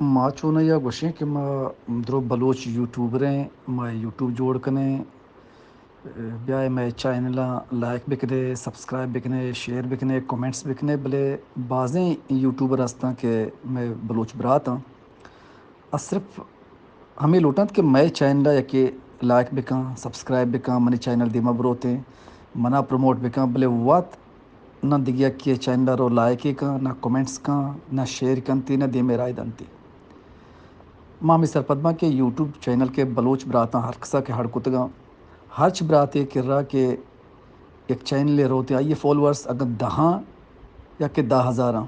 ما چون یا گوشیں کہ ما درو بلوچ یوٹیوبر ایں، ما یوٹیوب جوڑ کنیں، بیائے مئے چینل ءَ لائک بکنے، سبسکرائب بکنے، شیئر بکنے، کمنٹس بکنے، بلے بازیں یوٹیوبر ہستاں کہ مئے بلوچ برات آں، آ صرف ہمے لوٹنت کہ مئے چینل ءَ یکے لائک بکن، سبسکرائب بکن، منی چینل دیما بروتیں، منا پروموٹ بکن، بلے وت نہ دگہ یکے چینل ءَ رو لائکے کن، نہ کمنٹس کن، نہ شیئر کنتی، نہ دیمے رائے دنتی۔ ما ہمے سرپد باں کہ یوٹیوب چینل کہ بلوچ براتاں ہر کسا کہ ہڑ کتگاں، ہرچ براتے کرا کہ یک چینلے روتے، آئی فالوورز اگر دہاں یا کہ دہ ہزاراں،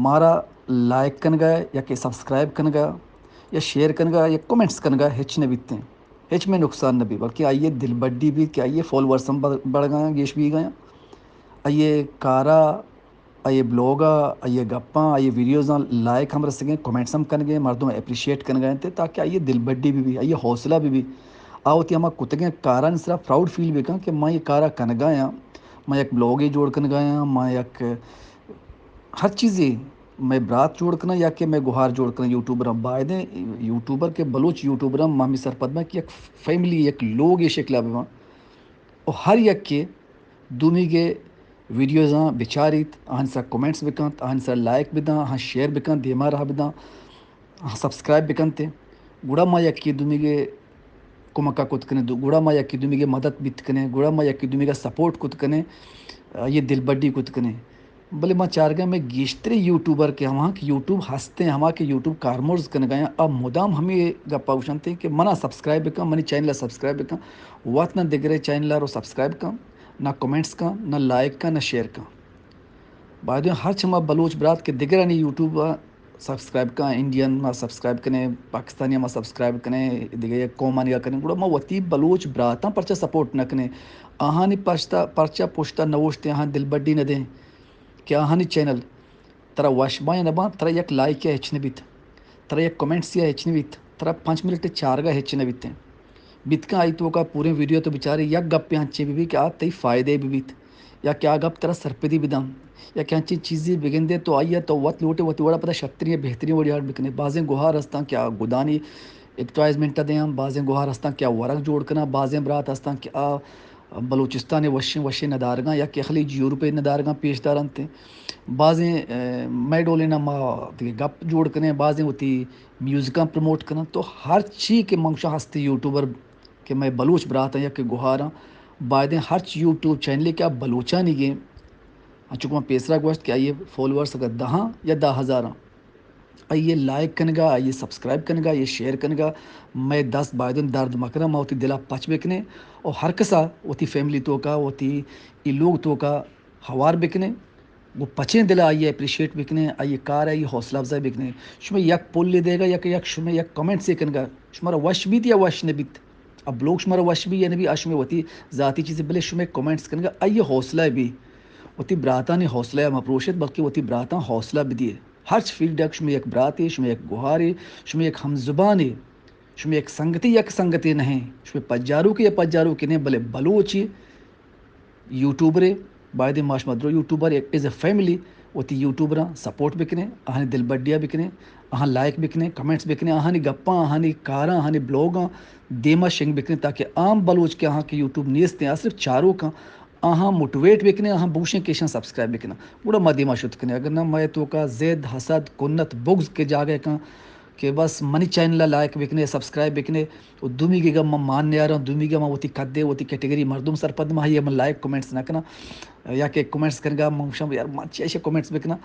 مارا لائک کنگا یا کہ سبسکرائب کنگا یا شیئر کنگا یا کمنٹس کنگا ہچ نہ بیتیں، ہچ میں نقصان نہ بی، بلکہ آئی دلبڈی بی کہ آئی فالوورز ہم بڑ-، بڑگا، گیش بیگا، آئی کارا، آئی بلاگا، آئی گپاں، آئی ویڈیوزاں لائک ہم رسگیں، کمنٹس ہم کنگیں، مردم اپریشیٹ کنگا انت تاکہ آئی دلبڈی بی بی، آئی حوصلہ بی بی، آ وتی ہما کتگیں کارانی سرا پراؤڈ فیل بکن کہ من یہ کارا کنگا آں، من یک بلاگے جوڑ کنگا آں، من یک ہر چیزے مئے برات جوڑ کناں یا کہ مئے گوہار جوڑ کناں یوٹیوبراں۔ بایدیں یوٹیوبر کہ بلوچ یوٹیوبراں، ما ہمے سرپد باں کہ یک فیملی، یک لوگے شکلا بباں و ہر یکے دومیگے ویڈیوزاں بچاریت، آہانی سرا کمنٹس بکنت، آہانی سرا لائک بداں، آہاں شیئر بکنت، دیما راہ بداں، آہاں سبسکرائب بکنت۔ گڑا ما یکے دومیگے کمکا کت کنیں، دو-، گڑا ما یکے دومیگے مدد بیت کنیں، گڑا ما یکے دومیگا سپورٹ کت کنیں، آئی دلبڈی کت کنیں۔ بلے ما چارگا مئے گیشتریں یوٹیوبر کہ ہما کہ یوٹیوب ہستیں، ہما کہ یوٹیوب کارمرز کنگا آں، آ مدام ہمے گپا گوشنت کہ منا سبسکرائب بکن، منی چینل سبسکرائب بکن، وت نہ دگرے چینل رو سبسکرائب کن، نہ کمنٹس کن، نہ لائک کن، نہ شیئر کن۔ بایدیں ہرچ ہما بلوچ برات کہ دگرانی یوٹیوب سبسکرائب کن، انڈین ما سبسکرائب کنیں، پاکستانی ما سبسکرائب کنیں، دگہ یک قومانی کنیں، گڑا ما وتی بلوچ براتاں پرچا سپورٹ نہ کنیں؟ آہانی پشتا، پرچا پشتا نہ اوشتیں، آہاں دلبڈی نہ دیں کہ آہانی چینل ترا وش باں یا نہ باں، ترا یک لائک یا ہچ نہ بیت، ترا یک کمنٹس یا ہچ نہ بیت، ترا پنچ منٹ چارگا ہچ نہ بیتیں۔ بیت کن آئی توکا پوریں ویڈیو تو بچارے، یک گپے انچیں بہ بی کہ آ تئی فائدہ بہ بیت، یا کہ آ گپ ترا سرپدی بداں، یا کہ انچیں چیزے بگندے تو آئی تو وت لوٹے وتی وڑا پدا شرتریں یا بہتریں وڑی اڈ بکنے۔ بازیں گوہار ہستاں کہ آ گدانی ایڈورٹائزمنٹ دیاں، بازیں گوہار ہستاں کہ آ ورگ جوڑ کناں، بازیں برات ہستاں کہ آ بلوچستان وشیں وشیں ندارگاں یا کہ خلیج یورپ ندارگاں پیش دارنت۔ بازیں، اے، مئے ڈولیں ما دگہ گپ جوڑ کنیں، بازیں وتی میوزکاں پروموٹ کناں۔ تو ہر چی کہ من گوشاں ہستی یوٹیوبر کہ مئے بلوچ براتاں یا کہ گوہاراں، بایدیں ہرچ یوٹیوب چینلے کہ آ بلوچانی گیں، انچو کہ من پیسرا گوشت کہ آئی فالوورز اگر دہاں یا دہ ہزاراں، آئی لائک کنگا، آئی سبسکرائب کنگا، آئی شیئر کنگا، مئے دست بایدیں درد مکناں، ما وتی دلا پچ بکنیں اور ہر کسا وتی فیملی توکا، وتی ای لوگ توکا ہوار بکنیں، گوں پچیں دل ءَ آئی ءَ اپریشیٹ بکنیں، آئی ءِ کار ءَ آئی ءِ حوصلہ افزائی بکنیں۔ شمئے یک پلے دیگ ءَ یا کہ یک شمئے یک کمنٹسے کنگ ءَ شمارا وش بیت یا وش نہ بیت، اب لوگ شمارا وش بی یا نہ بی، آ شمئے وتی ذاتی چیزے، بلے شمئے کمنٹس کنگ ءَ آئی ءِ حوصلہ بی، وتی براتانی حوصلہ ءَ مہ پروشت، بلکہ وتی براتاں حوصلہ بدیے۔ ہرچ فیڈ بیک شمئے یک براتے، شمئے یک گوھارے، شمئے یک ہمزبانے، شمئے یک سنگتے، یک سنگتے نہ ایں، شمئے پجاروکے یا پجاروکے نہ ایں، بلے بلوچے یوٹیوبرے، بایدیں ما شما درو یوٹیوبر یک ایز اے فیملی وتی یوٹیوبراں سپورٹ بکنیں، آہانی دلبڈیا بکنیں، آہاں لائک بکنیں، کمنٹس بکنیں، آہانی گپاں، آہانی کاراں، آہانی بلاگاں دیما شنگ بکنیں، تاکہ عام بلوچ کہ آہاں کہ یوٹیوب نیستیں، آ صرف چاروکاں، آہاں موٹیویٹ بکنیں، آہاں بگوشیں کہ ایشاں سبسکرائب بکناں، گڑا ما دیما شت کنیں۔ اگر نہ مئے توکا ضد، حسد، کنت، بغض کہ جاگہ کن کہ بس منی چینل ءَ لائک بکنے، سبسکرائب بکنے، و دومیگے گا من مان نیاراں، دومیگا من وتی قدے، وتی کیٹیگری مردم سرپد، من آئی ءَ من لائک کمنٹس نہ کناں، یا کہ کمنٹس کنگا من گوشاں یار من چی ایشی کمنٹس بکناں،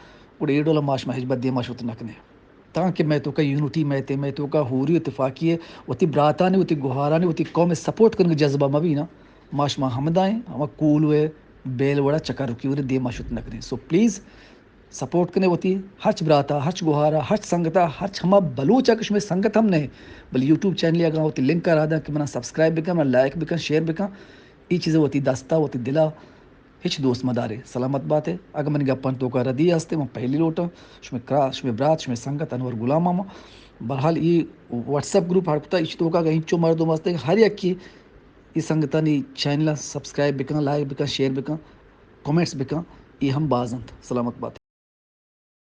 گڑا اے ڈولا ما شما ہچبر دیما شت نہ کنیں۔ تانکہ مئے توکا یونٹی مئیت، مئے توکا ہوری و تفاقی ءَ، وتی براتانی، وتی گوھارانی، وتی قوم ءِ سپورٹ کنگ جذبہ مہ بی نا، ما شما ہمدا ایں، ہما کول و بیل وڑا چکر رکی ورے دیما شت نہ کنیں۔ سو پلیز سپورٹ کنے وتی ہرچ براتا، ہرچ گوھارا، ہرچ سنگتا، ہرچ ہما بلوچا کہ شمئے سنگت ہم نہ ایں، بلے یوٹیوب چینلے اگاں وتی لنکا را داں کہ منا سبسکرائب بکن، منا لائک بکن، شیئر بکن، اے چیزا وتی دستا، وتی دلا ہچ دوست مدارے۔ سلامت باتے۔ اگاں منی گپانی توکا ردی ہستے، من پہلی لوٹاں، شمئے کرا، شمئے برات، شمئے سنگت انور غلام ماما۔ بہرحال اے واٹس ایپ گروپ ہڑ کتا، ایشی توکا اگاں انچو مردم ہستے، ہر یکے اے سنگتانی چینل سبسکرائب بکن، لائک بکن، شیئر بکن، کمنٹس بکن، اے ہم باز انت۔ سلامت باتے۔